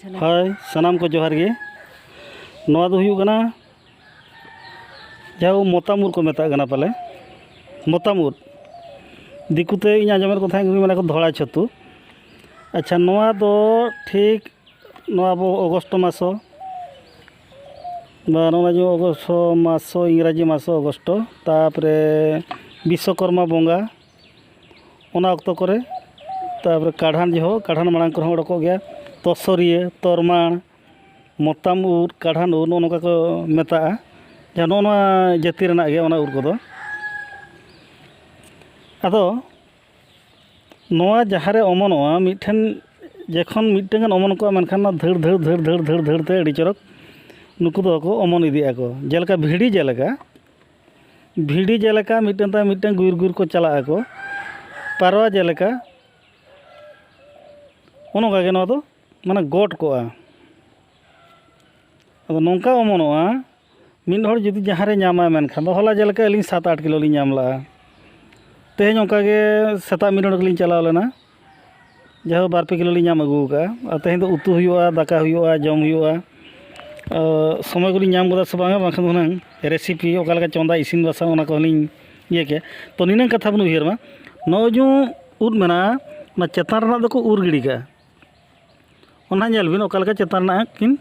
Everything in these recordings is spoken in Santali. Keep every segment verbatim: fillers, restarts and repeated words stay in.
ᱦᱳᱭ, ᱥᱟᱱᱟᱢ ᱠᱚ ᱡᱚᱦᱟᱨ ᱜᱮ᱾ ᱱᱚᱣᱟ ᱫᱚ ᱦᱩᱭᱩᱜ ᱠᱟᱱᱟ ᱡᱟᱦᱟᱸ ᱢᱚᱛᱟᱢ ᱩᱫ ᱠᱚ ᱢᱮᱛᱟᱜ ᱠᱟᱱᱟ ᱯᱟᱞᱮ, ᱢᱚᱛᱟᱢ ᱩᱫ᱾ ᱫᱤᱠᱩᱛᱮ ᱤᱧ ᱟᱸᱡᱚᱢᱮᱫ ᱠᱚ ᱛᱟᱦᱮᱸᱫ, ᱩᱱᱤ ᱢᱮᱱᱟ ᱠᱚ ᱫᱷᱚᱲᱟ ᱪᱷᱟᱹᱛᱩ᱾ ᱟᱪᱪᱷᱟ, ᱱᱚᱣᱟ ᱫᱚ ᱴᱷᱤᱠ ᱱᱚᱣᱟ ᱟᱵᱚ ᱚᱜᱚᱥᱴ ᱢᱟᱥᱚ ᱵᱟ ᱱᱚᱜᱼᱚᱭ ᱡᱮ ᱚᱜᱚᱥᱴ ᱢᱟᱥᱚ, ᱤᱝᱨᱟᱡᱤ ᱢᱟᱥᱚ ᱚᱜᱚᱥᱴ, ᱛᱟᱯᱚᱨᱮ ᱵᱤᱥᱥᱚᱠᱚᱨᱢᱟ ᱵᱚᱸᱜᱟ, ᱚᱱᱟ ᱚᱠᱛᱚ ᱠᱚᱨᱮ, ᱛᱟᱯᱚᱨᱮ ᱠᱟᱲᱦᱟᱱ ᱡᱚᱦᱚᱜ, ᱠᱟᱲᱦᱟᱱ ᱢᱟᱲᱟᱝ ᱠᱚᱨᱮ ᱦᱚᱸ ᱚᱰᱚᱠᱚᱜ ᱜᱮᱭᱟ᱾ ᱛᱚᱥᱚᱨᱤᱭᱟᱹ, ᱛᱚᱨᱢᱟᱲ, ᱢᱚᱛᱟᱢ ᱩᱫ, ᱠᱟᱲᱦᱟᱱ ᱩᱫ, ᱱᱚᱜᱼᱚ ᱱᱚᱝᱠᱟ ᱠᱚ ᱢᱮᱛᱟᱜᱼᱟ᱾ ᱡᱟᱦᱟᱸ ᱱᱚᱜᱼᱚ ᱱᱚᱣᱟ ᱡᱟᱹᱛᱤ ᱨᱮᱱᱟᱜ ᱜᱮ ᱚᱱᱟ ᱩᱫ ᱠᱚᱫᱚ᱾ ᱟᱫᱚ ᱱᱚᱣᱟ ᱡᱟᱦᱟᱸ ᱨᱮ ᱚᱢᱚᱱᱚᱜᱼᱟ, ᱢᱤᱫᱴᱷᱮᱱ ᱡᱚᱠᱷᱚᱱ ᱢᱤᱫᱴᱟᱝ ᱜᱟᱱ ᱚᱢᱚᱱ ᱠᱚᱜᱼᱟ, ᱢᱮᱱᱠᱷᱟᱱ ᱱᱚᱣᱟ ᱫᱷᱟᱹᱲ ᱫᱷᱟᱹᱲ ᱫᱷᱟᱹᱲ ᱫᱷᱟᱹᱲ ᱫᱷᱟᱹᱲ ᱫᱷᱟᱹᱲ ᱛᱮ ᱟᱹᱰᱤ ᱪᱚᱨᱚᱠ ᱱᱩᱠᱩ ᱫᱚᱠᱚ ᱚᱢᱚᱱ ᱤᱫᱤᱜ ᱟᱠᱚ᱾ ᱡᱮᱞᱮᱠᱟ ᱵᱷᱤᱲᱤ ᱡᱮᱞᱮᱠᱟ, ᱵᱷᱤᱲᱤ ᱡᱮᱞᱮᱠᱟ ᱢᱤᱫᱴᱟᱝ ᱛᱟᱭᱚᱢ ᱢᱤᱫᱴᱟᱝ ᱜᱩᱭᱩᱨ ᱜᱩᱭᱩᱨ ᱠᱚ ᱪᱟᱞᱟᱜ ᱟᱠᱚ, ᱯᱟᱨᱣᱟ ᱡᱮᱞᱮᱠᱟ, ᱚᱱᱮ ᱚᱱᱠᱟ ᱜᱮ ᱱᱚᱣᱟ ᱫᱚ ᱢᱟᱱᱮ ᱜᱚᱴ ᱠᱚᱜᱼᱟ᱾ ᱟᱫᱚ ᱱᱚᱝᱠᱟ ᱚᱢᱚᱱᱚᱜᱼᱟ, ᱢᱤᱫ ᱦᱚᱲ ᱡᱩᱫᱤ ᱡᱟᱦᱟᱸ ᱨᱮ ᱧᱟᱢᱟᱭ, ᱢᱮᱱᱠᱷᱟᱱ ᱫᱚ ᱦᱚᱞᱟ ᱡᱮᱞᱮᱠᱟ ᱟᱹᱞᱤᱧ ᱥᱟᱛ ᱟᱴ ᱠᱤᱞᱳ ᱞᱤᱧ ᱧᱟᱢ ᱞᱟᱜᱼᱟ᱾ ᱛᱮᱦᱮᱧ ᱚᱱᱠᱟ ᱜᱮ ᱥᱮᱛᱟᱜ ᱢᱤᱫ ᱦᱚᱲ ᱜᱮᱞᱤᱧ ᱪᱟᱞᱟᱣ ᱞᱮᱱᱟ, ᱡᱟᱭᱦᱳᱠ ᱵᱟᱨ ᱯᱮ ᱠᱤᱞᱳ ᱞᱤᱧ ᱧᱟᱢ ᱟᱹᱜᱩ ᱟᱠᱟᱫᱼᱟ᱾ ᱟᱨ ᱛᱮᱦᱮᱧ ᱫᱚ ᱩᱛᱩ ᱦᱩᱭᱩᱜᱼᱟ, ᱫᱟᱠᱟ ᱦᱩᱭᱩᱜᱼᱟ, ᱡᱚᱢ ᱦᱩᱭᱩᱜᱼᱟ᱾ ᱟᱨ ᱥᱚᱢᱚᱭ ᱠᱚᱞᱤᱧ ᱧᱟᱢ ᱜᱚᱫᱟ ᱥᱮ ᱵᱟᱝᱟ, ᱵᱟᱝᱠᱷᱟᱱ ᱫᱚ ᱦᱩᱱᱟᱹᱝ ᱨᱮᱥᱤᱯᱤ ᱚᱠᱟ ᱞᱮᱠᱟ ᱪᱚᱸᱫᱟ, ᱤᱥᱤᱱ ᱵᱟᱥᱟᱝ, ᱚᱱᱟ ᱠᱚᱦᱚᱸ ᱞᱤᱧ ᱤᱭᱟᱹ ᱠᱮᱭᱟ᱾ ᱛᱚ ᱱᱤᱱᱟᱹᱝ ᱠᱟᱛᱷᱟ ᱵᱚᱱ ᱩᱭᱦᱟᱹᱨ ᱢᱟ, ᱱᱚᱜᱼᱚᱭ ᱡᱮ ᱩᱫ ᱢᱮᱱᱟᱜᱼᱟ, ᱚᱱᱟ ᱪᱮᱛᱟᱱ ᱨᱮᱱᱟᱜ ᱫᱚᱠᱚ ᱩᱨ ᱜᱤᱰᱤ ᱠᱟᱜᱼᱟ᱾ ᱚᱱᱟ ᱧᱮᱞ ᱵᱤᱱ ᱚᱠᱟ ᱞᱮᱠᱟ ᱪᱮᱛᱟᱱ ᱨᱮᱱᱟᱜ ᱠᱤᱱ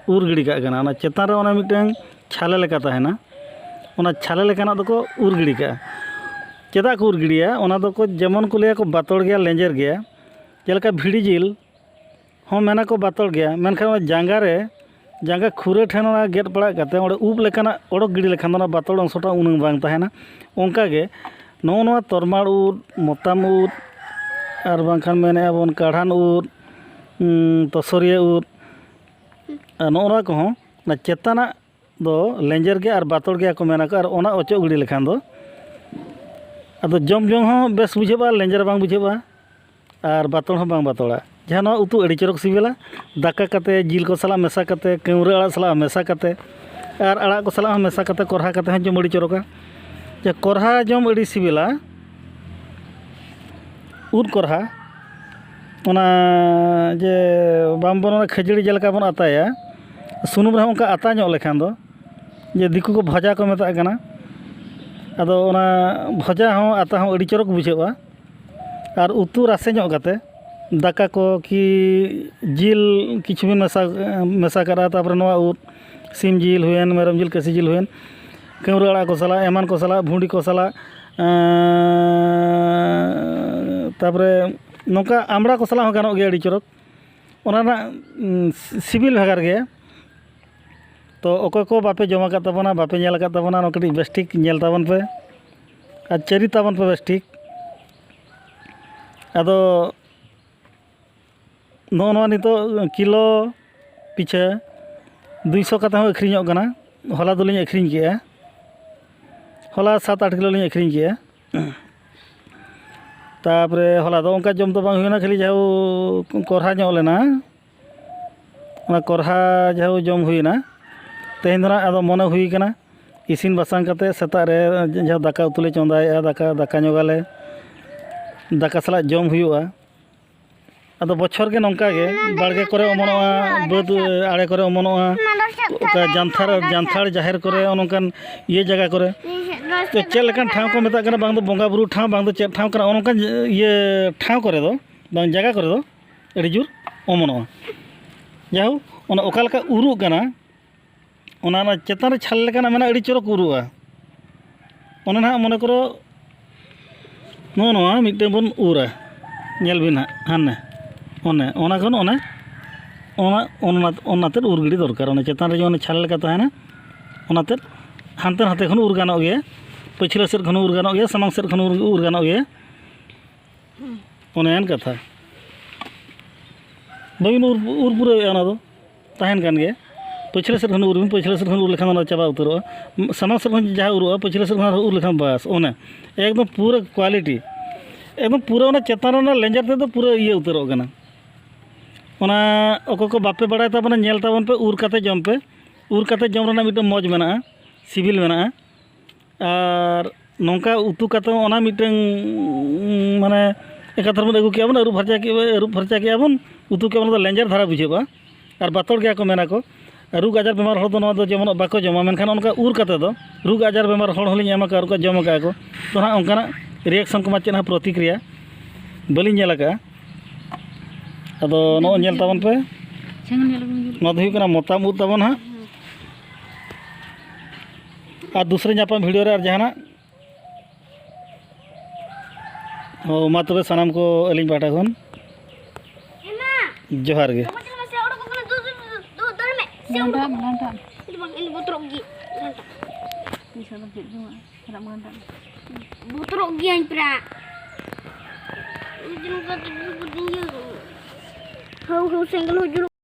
ᱩᱨ ᱜᱤᱰᱤ ᱠᱟᱜ ᱠᱟᱱᱟ᱾ ᱚᱱᱟ ᱪᱮᱛᱟᱱ ᱨᱮ ᱚᱱᱟ ᱢᱤᱫᱴᱟᱝ ᱪᱷᱟᱞᱮ ᱞᱮᱠᱟ ᱛᱟᱦᱮᱱᱟ, ᱚᱱᱟ ᱪᱷᱟᱞᱮ ᱞᱮᱠᱟᱱᱟᱜ ᱫᱚᱠᱚ ᱩᱨ ᱜᱤᱰᱤ ᱠᱟᱜᱼᱟ᱾ ᱪᱮᱫᱟᱜ ᱠᱚ ᱩᱨ ᱜᱤᱰᱤᱭᱟ? ᱚᱱᱟ ᱫᱚᱠᱚ ᱡᱮᱢᱚᱱ ᱠᱚ ᱞᱟᱹᱭᱟ ᱠᱚ ᱵᱟᱛᱚᱲ ᱜᱮᱭᱟ, ᱞᱮᱸᱡᱮᱨ ᱜᱮᱭᱟ, ᱡᱮᱞᱮᱠᱟ ᱵᱷᱤᱲᱤ ᱡᱤᱞ ᱦᱚᱸ ᱢᱮᱱᱟ ᱠᱚ ᱵᱟᱛᱚᱲ ᱜᱮᱭᱟ, ᱢᱮᱱᱠᱷᱟᱱ ᱚᱱᱟ ᱡᱟᱸᱜᱟ ᱨᱮ, ᱡᱟᱸᱜᱟ ᱠᱷᱩᱨᱟᱹ ᱴᱷᱮᱱ ᱚᱱᱟ ᱜᱮᱫ ᱯᱟᱲᱟᱜ ᱠᱟᱛᱮ ᱚᱸᱰᱮ ᱩᱵ ᱞᱮᱠᱟᱱᱟᱜ ᱚᱰᱚᱠ ᱜᱤᱰᱤ ᱞᱮᱠᱷᱟᱱ ᱫᱚ ᱚᱱᱟ ᱵᱟᱛᱚᱲ ᱚᱝᱥᱚᱴᱟᱜ ᱩᱱᱟᱹᱝ ᱵᱟᱝ ᱛᱟᱦᱮᱱᱟ᱾ ᱚᱱᱠᱟᱜᱮ ᱱᱚᱜᱼᱚ ᱱᱚᱣᱟ ᱛᱚᱨᱢᱟᱲ ᱩᱫ, ᱢᱚᱛᱟᱢ ᱩᱫ, ᱟᱨ ᱵᱟᱝᱠᱷᱟᱱ ᱢᱮᱱᱮᱫᱼᱟ ᱵᱚᱱ ᱠᱟᱲᱦᱟᱱ ᱩᱫ, ᱩᱸ, ᱛᱚᱥᱚᱨᱤᱭᱟᱹ ᱩᱫ, ᱟᱨ ᱱᱚᱜᱼᱚ ᱱᱚᱣᱟ ᱠᱚᱦᱚᱸ ᱚᱱᱟ ᱪᱮᱛᱟᱱᱟᱜ ᱫᱚ ᱞᱮᱸᱡᱮᱨ ᱜᱮᱭᱟ ᱟᱨ ᱵᱟᱛᱚᱲ ᱜᱮᱭᱟ ᱠᱚ ᱢᱮᱱᱟ ᱠᱚ, ᱟᱨ ᱚᱱᱟ ᱚᱪᱚᱜ ᱜᱤᱰᱤ ᱞᱮᱠᱷᱟᱱ ᱫᱚ ᱟᱫᱚ ᱡᱚᱢ ᱡᱚᱝ ᱦᱚᱸ ᱵᱮᱥ ᱵᱩᱡᱷᱟᱹᱜᱼᱟ, ᱞᱮᱸᱡᱮᱨ ᱵᱟᱝ ᱵᱩᱡᱷᱟᱹᱜᱼᱟ ᱟᱨ ᱵᱟᱛᱚᱲ ᱦᱚᱸ ᱵᱟᱝ ᱵᱟᱛᱚᱲᱟ᱾ ᱡᱟᱦᱟᱸ ᱱᱚᱣᱟ ᱩᱛᱩ ᱟᱹᱰᱤ ᱪᱚᱨᱚᱠ ᱥᱤᱵᱤᱞᱟ, ᱫᱟᱠᱟ ᱠᱟᱛᱮ, ᱡᱤᱞ ᱠᱚ ᱥᱟᱞᱟᱜ ᱢᱮᱥᱟ ᱠᱟᱛᱮ, ᱠᱟᱹᱣᱨᱟᱹ ᱟᱲᱟᱜ ᱥᱟᱞᱟᱜ ᱢᱮᱥᱟ ᱠᱟᱛᱮ, ᱟᱨ ᱟᱲᱟᱜ ᱠᱚ ᱥᱟᱞᱟᱜ ᱦᱚᱸ ᱢᱮᱥᱟ ᱠᱟᱛᱮ, ᱠᱚᱨᱦᱟ ᱠᱟᱛᱮ ᱦᱚᱸ ᱡᱚᱢ ᱟᱹᱰᱤ ᱪᱚᱨᱚᱠᱟ᱾ ᱡᱮ ᱠᱚᱨᱦᱟ ᱡᱚᱢ ᱟᱹᱰᱤ ᱥᱤᱵᱤᱞᱟ, ᱩᱫ ᱠᱚᱨᱦᱟ, ᱚᱱᱟ ᱡᱮ ᱵᱟᱝ ᱵᱚᱱ, ᱚᱱᱟ ᱠᱷᱟᱹᱡᱟᱹᱲᱤ ᱡᱮᱞᱮᱠᱟ ᱵᱚᱱ ᱟᱛᱟᱭᱟ, ᱥᱩᱱᱩᱢ ᱨᱮᱦᱚᱸ ᱚᱱᱠᱟ ᱟᱛᱟ ᱧᱚᱜ ᱞᱮᱠᱷᱟᱱ ᱫᱚ, ᱡᱮ ᱫᱤᱠᱩ ᱠᱚ ᱵᱷᱟᱡᱟ ᱠᱚ ᱢᱮᱛᱟᱜ ᱠᱟᱱᱟ, ᱟᱫᱚ ᱚᱱᱟ ᱵᱷᱟᱡᱟ ᱦᱚᱸ ᱟᱛᱟ ᱦᱚᱸ ᱟᱹᱰᱤ ᱪᱚᱨᱚᱠ ᱵᱩᱡᱷᱟᱹᱜᱼᱟ᱾ ᱟᱨ ᱩᱛᱩ ᱨᱟᱥᱮ ᱧᱚᱜ ᱠᱟᱛᱮ ᱫᱟᱠᱟ ᱠᱚ ᱠᱤ ᱡᱤᱞ ᱠᱤᱪᱷᱩ ᱵᱤᱱ ᱢᱮᱥᱟ, ᱢᱮᱥᱟ ᱠᱟᱜᱼᱟ, ᱛᱟᱨᱯᱚᱨᱮ ᱱᱚᱣᱟ ᱩᱫ, ᱥᱤᱢ ᱡᱤᱞ ᱦᱩᱭᱮᱱ, ᱢᱮᱨᱚᱢ ᱡᱤᱞ, ᱠᱟᱹᱥᱤ ᱡᱤᱞ ᱦᱩᱭᱮᱱ, ᱠᱟᱹᱣᱨᱟᱹ ᱟᱲᱟᱜ ᱠᱚ ᱥᱟᱞᱟᱜ, ᱮᱢᱟᱱ ᱠᱚ ᱥᱟᱞᱟᱜ, ᱵᱷᱩᱸᱰᱤ ᱠᱚ ᱥᱟᱞᱟᱜ, ᱮᱸ, ᱛᱟᱨᱯᱚᱨᱮ ᱱᱚᱝᱠᱟ ᱟᱢᱲᱟ ᱠᱚ ᱥᱟᱞᱟᱜ ᱦᱚᱸ ᱜᱟᱱᱚᱜ ᱜᱮᱭᱟ ᱟᱹᱰᱤ ᱪᱚᱨᱚᱠ᱾ ᱚᱱᱟ ᱨᱮᱱᱟᱜ, ᱩᱸ, ᱥᱤᱵᱤᱞ ᱵᱷᱮᱜᱟᱨ ᱜᱮᱭᱟ᱾ ᱛᱚ ᱚᱠᱚᱭ ᱠᱚ ᱵᱟᱯᱮ ᱡᱚᱢ ᱟᱠᱟᱫ ᱛᱟᱵᱚᱱᱟ, ᱵᱟᱯᱮ ᱧᱮᱞ ᱟᱠᱟᱫ ᱛᱟᱵᱚᱱᱟ, ᱚᱱᱟ ᱠᱟᱹᱴᱤᱡ ᱵᱮᱥᱴᱷᱤᱠ ᱧᱮᱞ ᱛᱟᱵᱚᱱ ᱯᱮ ᱟᱨ ᱪᱟᱹᱨᱤ ᱛᱟᱵᱚᱱ ᱯᱮ ᱵᱮᱥᱴᱷᱤᱠ᱾ ᱟᱫᱚ ᱱᱚᱜᱼᱚ ᱱᱚᱣᱟ ᱱᱤᱛᱚᱜ ᱠᱤᱞᱳ ᱯᱤᱪᱷᱟᱹ ᱫᱩᱭᱥᱚ ᱠᱟᱛᱮ ᱦᱚᱸ ᱟᱹᱠᱷᱨᱤᱧᱚᱜ ᱠᱟᱱᱟ᱾ ᱦᱚᱞᱟ ᱫᱚᱞᱤᱧ ᱟᱹᱠᱷᱨᱤᱧ ᱠᱮᱜᱼᱟ, ᱦᱚᱞᱟ ᱥᱟᱛ ᱟᱴ ᱠᱤᱞᱳ ᱞᱤᱧ ᱟᱹᱠᱷᱨᱤᱧ ᱠᱮᱜᱼᱟ᱾ ᱛᱟᱨᱯᱚᱨᱮ ᱦᱚᱞᱟ ᱫᱚ ᱚᱱᱠᱟ ᱡᱚᱢ ᱫᱚ ᱵᱟᱝ ᱦᱩᱭᱱᱟ, ᱠᱷᱟᱹᱞᱤ ᱡᱟᱦᱳ ᱠᱚᱨᱦᱟ ᱧᱚᱜ ᱞᱮᱱᱟ, ᱚᱱᱟ ᱠᱚᱨᱦᱟ ᱡᱟᱦᱳ ᱡᱚᱢ ᱦᱩᱭᱱᱟ᱾ ᱛᱮᱦᱮᱧ ᱫᱚ ᱱᱟᱜ ᱟᱫᱚ ᱢᱚᱱᱮ ᱦᱩᱭ ᱠᱟᱱᱟ, ᱤᱥᱤᱱ ᱵᱟᱥᱟᱝ ᱠᱟᱛᱮ ᱥᱮᱛᱟᱜ ᱨᱮ ᱡᱟᱦᱟᱸ ᱫᱟᱠᱟ ᱩᱛᱩ ᱞᱮ ᱪᱚᱸᱫᱟᱭᱮᱜᱼᱟ, ᱫᱟᱠᱟ, ᱫᱟᱠᱟ ᱧᱚᱜᱟᱞᱮ, ᱫᱟᱠᱟ ᱥᱟᱞᱟᱜ ᱡᱚᱢ ᱦᱩᱭᱩᱜᱼᱟ᱾ ᱟᱫᱚ ᱵᱚᱪᱷᱚᱨ ᱜᱮ ᱱᱚᱝᱠᱟ ᱜᱮ, ᱵᱟᱲᱜᱮ ᱠᱚᱨᱮ ᱚᱢᱚᱱᱚᱜᱼᱟ, ᱵᱟᱹᱫᱽ ᱟᱲᱮ ᱠᱚᱨᱮ ᱚᱢᱚᱱᱚᱜᱼᱟ, ᱚᱠᱟ ᱡᱟᱱᱛᱷᱟᱲ, ᱡᱟᱱᱛᱷᱟᱲ ᱡᱟᱦᱮᱨ ᱠᱚᱨᱮ, ᱚᱱᱮ ᱚᱱᱠᱟᱱ ᱤᱭᱟᱹ ᱡᱟᱭᱜᱟ ᱠᱚᱨᱮ᱾ ᱛᱚ ᱪᱮᱫ ᱞᱮᱠᱟᱱ ᱴᱷᱟᱶ ᱠᱚ ᱢᱮᱛᱟᱜ ᱠᱟᱱᱟ, ᱵᱟᱝ ᱫᱚ ᱵᱚᱸᱜᱟ ᱵᱩᱨᱩ ᱴᱷᱟᱶ, ᱵᱟᱝ ᱫᱚ ᱪᱮᱫ ᱴᱷᱟᱶ ᱠᱟᱱᱟ, ᱚᱱᱮ ᱚᱱᱠᱟᱱ ᱤᱭᱟᱹ ᱴᱷᱟᱶ ᱠᱚᱨᱮ ᱫᱚ, ᱵᱟᱝ ᱡᱟᱭᱜᱟ ᱠᱚᱨᱮ ᱫᱚ ᱟᱹᱰᱤ ᱡᱳᱨ ᱚᱢᱚᱱᱚᱜᱼᱟ᱾ ᱡᱟᱭᱦᱳᱠ, ᱚᱱᱟ ᱚᱠᱟ ᱞᱮᱠᱟ ᱩᱨᱩᱜ ᱠᱟᱱᱟ, ᱚᱱᱟ, ᱚᱱᱟ ᱪᱮᱛᱟᱱ ᱨᱮ ᱪᱷᱟᱞ ᱞᱮᱠᱟᱱᱟᱜ ᱢᱮᱱᱟᱜᱼᱟ, ᱟᱹᱰᱤ ᱪᱚᱨᱚᱠ ᱩᱨᱩᱜᱼᱟ᱾ ᱚᱱᱟ ᱱᱟᱦᱟᱜ ᱢᱚᱱᱮ ᱠᱚᱨᱚ ᱱᱚᱜᱼᱚ ᱱᱚᱣᱟ ᱢᱤᱫᱴᱟᱝ ᱵᱚᱱ ᱩᱨᱟ, ᱧᱮᱞ ᱵᱤᱱ ᱦᱟᱸᱜ, ᱦᱟᱱᱮ ᱚᱱᱮ ᱚᱱᱟ ᱠᱷᱚᱱ ᱚᱱᱮ ᱚᱱᱟ, ᱚᱱᱟ, ᱚᱱᱟᱛᱮ ᱩᱨ ᱜᱤᱰᱤ ᱫᱚᱨᱠᱟᱨ᱾ ᱚᱱᱟ ᱪᱮᱛᱟᱱ ᱨᱮ ᱡᱮᱢᱚᱱ ᱪᱷᱟᱞ ᱞᱮᱠᱟ ᱛᱟᱦᱮᱱᱟ, ᱚᱱᱟᱛᱮ ᱦᱟᱱᱛᱮ ᱱᱟᱛᱮ ᱠᱷᱚᱱ ᱩᱨ ᱜᱟᱱᱚᱜ ᱜᱮᱭᱟ, ᱯᱟᱹᱪᱷᱞᱟᱹ ᱥᱮᱫ ᱠᱷᱚᱱ ᱩᱨ ᱜᱟᱱᱚᱜ ᱜᱮᱭᱟ, ᱥᱟᱢᱟᱝ ᱥᱮᱫ ᱠᱷᱚᱱ ᱩᱨ, ᱩᱨ ᱜᱟᱱᱚᱜ ᱜᱮᱭᱟ᱾ ᱚᱱᱮ ᱚᱱᱠᱟᱱ ᱠᱟᱛᱷᱟ᱾ ᱵᱟᱹᱵᱤᱱ ᱩᱨ, ᱩᱨ ᱯᱩᱨᱟᱹᱣᱮᱫᱼᱟ, ᱚᱱᱟ ᱫᱚ ᱛᱟᱦᱮᱱ ᱠᱟᱱ ᱜᱮᱭᱟ᱾ ᱯᱟᱹᱪᱷᱞᱟᱹ ᱥᱮᱫ ᱠᱷᱚᱱ ᱩᱨ ᱵᱤᱱ, ᱯᱟᱹᱪᱷᱞᱟᱹ ᱥᱮᱫ ᱠᱷᱚᱱ ᱩᱨ ᱞᱮᱠᱷᱟᱱ ᱚᱱᱟ ᱪᱟᱵᱟ ᱩᱛᱟᱹᱨᱚᱜᱼᱟ᱾ ᱥᱟᱢᱟᱝ ᱥᱮᱫ ᱠᱷᱚᱱ ᱡᱟᱦᱟᱸ ᱩᱨᱩᱜᱼᱟ, ᱯᱟᱹᱪᱷᱞᱟᱹ ᱥᱮᱫ ᱠᱷᱚᱱ ᱟᱨᱦᱚᱸ ᱩᱨ ᱞᱮᱠᱷᱟᱱ ᱵᱟᱥ, ᱚᱱᱮ ᱮᱠᱫᱚᱢ ᱯᱩᱨᱟᱹ quality, ᱮᱠᱫᱚᱢ ᱯᱩᱨᱟᱹ ᱚᱱᱟ ᱪᱮᱛᱟᱱ ᱨᱮᱱᱟᱜ ᱞᱮᱸᱡᱮᱨ ᱛᱮᱫ ᱫᱚ ᱯᱩᱨᱟᱹ ᱤᱭᱟᱹ ᱩᱛᱟᱹᱨᱚᱜ ᱠᱟᱱᱟ᱾ ᱚᱱᱟ ᱚᱠᱚᱭ ᱠᱚ ᱵᱟᱯᱮ ᱵᱟᱲᱟᱭ ᱛᱟᱵᱚᱱᱟ, ᱧᱮᱞ ᱛᱟᱵᱚᱱ ᱯᱮ, ᱩᱨ ᱠᱟᱛᱮ ᱡᱚᱢ ᱯᱮ, ᱩᱨ ᱠᱟᱛᱮ ᱡᱚᱢ ᱨᱮᱱᱟᱜ ᱢᱤᱫᱴᱟᱝ ᱢᱚᱡᱽ ᱢᱮᱱᱟᱜᱼᱟ, ᱥᱤᱵᱤᱞ ᱢᱮᱱᱟᱜᱼᱟ᱾ ᱟᱨ ᱱᱚᱝᱠᱟ ᱩᱛᱩ ᱠᱟᱛᱮ ᱚᱱᱟ ᱢᱤᱫᱴᱟᱝ, ᱢᱟᱱᱮ, ᱮᱠᱟᱛᱷᱟᱨ ᱵᱚᱱ ᱟᱹᱜᱩ ᱠᱮᱜᱼᱟ ᱵᱚᱱ, ᱟᱹᱨᱩᱵ ᱯᱷᱟᱨᱪᱟ ᱠᱮᱜᱼᱟ, ᱟᱹᱨᱩᱵ ᱯᱷᱟᱨᱪᱟ ᱠᱮᱜᱼᱟ ᱵᱚᱱ, ᱩᱛᱩ ᱠᱮᱜᱼᱟ ᱵᱚᱱ, ᱚᱱᱟ ᱫᱚ ᱞᱮᱸᱡᱮᱨ ᱫᱷᱟᱨᱟ ᱵᱩᱡᱷᱟᱹᱜᱼᱟ ᱟᱨ ᱵᱟᱛᱚᱲ ᱜᱮᱭᱟ ᱠᱚ, ᱢᱮᱱᱟ ᱠᱚ᱾ ᱨᱳᱜᱽ ᱟᱡᱟᱨ ᱵᱮᱢᱟᱨ ᱦᱚᱲ ᱫᱚ ᱱᱚᱣᱟ ᱫᱚ ᱡᱮᱢᱚᱱ ᱵᱟᱠᱚ ᱡᱚᱢᱟ, ᱢᱮᱱᱠᱷᱟᱱ ᱚᱱᱠᱟ ᱩᱨ ᱠᱟᱛᱮ ᱫᱚ ᱨᱳᱜᱽ ᱟᱡᱟᱨ ᱵᱮᱢᱟᱨ ᱦᱚᱲ ᱦᱚᱸᱞᱤᱧ ᱮᱢ ᱟᱠᱟᱫ ᱟᱨ ᱠᱚ ᱡᱚᱢ ᱟᱠᱟᱫ ᱠᱚ᱾ ᱛᱚ ᱱᱟᱦᱟᱜ ᱚᱱᱠᱟᱱᱟᱜ ᱨᱤᱭᱮᱠᱥᱚᱱ ᱠᱚᱢᱟ ᱪᱮᱫ ᱦᱚᱸ ᱯᱨᱚᱛᱤᱠᱨᱤᱭᱟ ᱵᱟᱹᱞᱤᱧ ᱧᱮᱞ ᱟᱠᱟᱫᱼᱟ᱾ ᱟᱫᱚ ᱱᱚᱜᱼᱚᱭ ᱧᱮᱞ ᱛᱟᱵᱚᱱ ᱯᱮ᱾ ᱱᱚᱣᱟ ᱫᱚ ᱦᱩᱭᱩᱜ ᱠᱟᱱᱟ ᱢᱚᱛᱟᱢ ᱩᱫ ᱛᱟᱵᱚᱱ ᱦᱟᱸᱜ᱾ ᱟᱨ ᱫᱩᱥᱨᱟᱹ ᱧᱟᱯᱟᱢ ᱵᱷᱤᱰᱤᱭᱳ ᱨᱮ ᱟᱨ ᱡᱟᱦᱟᱱᱟᱜ᱾ ᱚ, ᱢᱟ ᱛᱚᱵᱮ ᱥᱟᱱᱟᱢ ᱠᱚ ᱟᱹᱞᱤᱧ ᱯᱟᱦᱴᱟ ᱠᱷᱚᱱ ᱡᱚᱦᱟᱨ ᱜᱮ᱾ ᱞᱟᱸᱰᱟ, ᱞᱟᱸᱰᱟ᱾ ᱤᱧ ᱫᱚ ᱵᱟᱝ, ᱤᱧ ᱫᱚ ᱵᱚᱛᱚᱨᱚᱜ ᱜᱮ᱾ ᱞᱟᱸᱰᱟ᱾ ᱛᱤᱥ ᱦᱚᱸ ᱪᱮᱫ ᱜᱮ ᱵᱟᱝ᱾ ᱪᱟᱞᱟᱜ ᱢᱮ ᱞᱟᱸᱰᱟ᱾ ᱵᱚᱛᱚᱨᱚᱜ ᱜᱮᱭᱟᱹᱧ ᱯᱨᱟ᱾ ᱦᱟᱹᱣ, ᱦᱟᱹᱣ, ᱥᱮᱸᱜᱮᱞ ᱦᱚᱸ ᱡᱩᱞᱩᱜ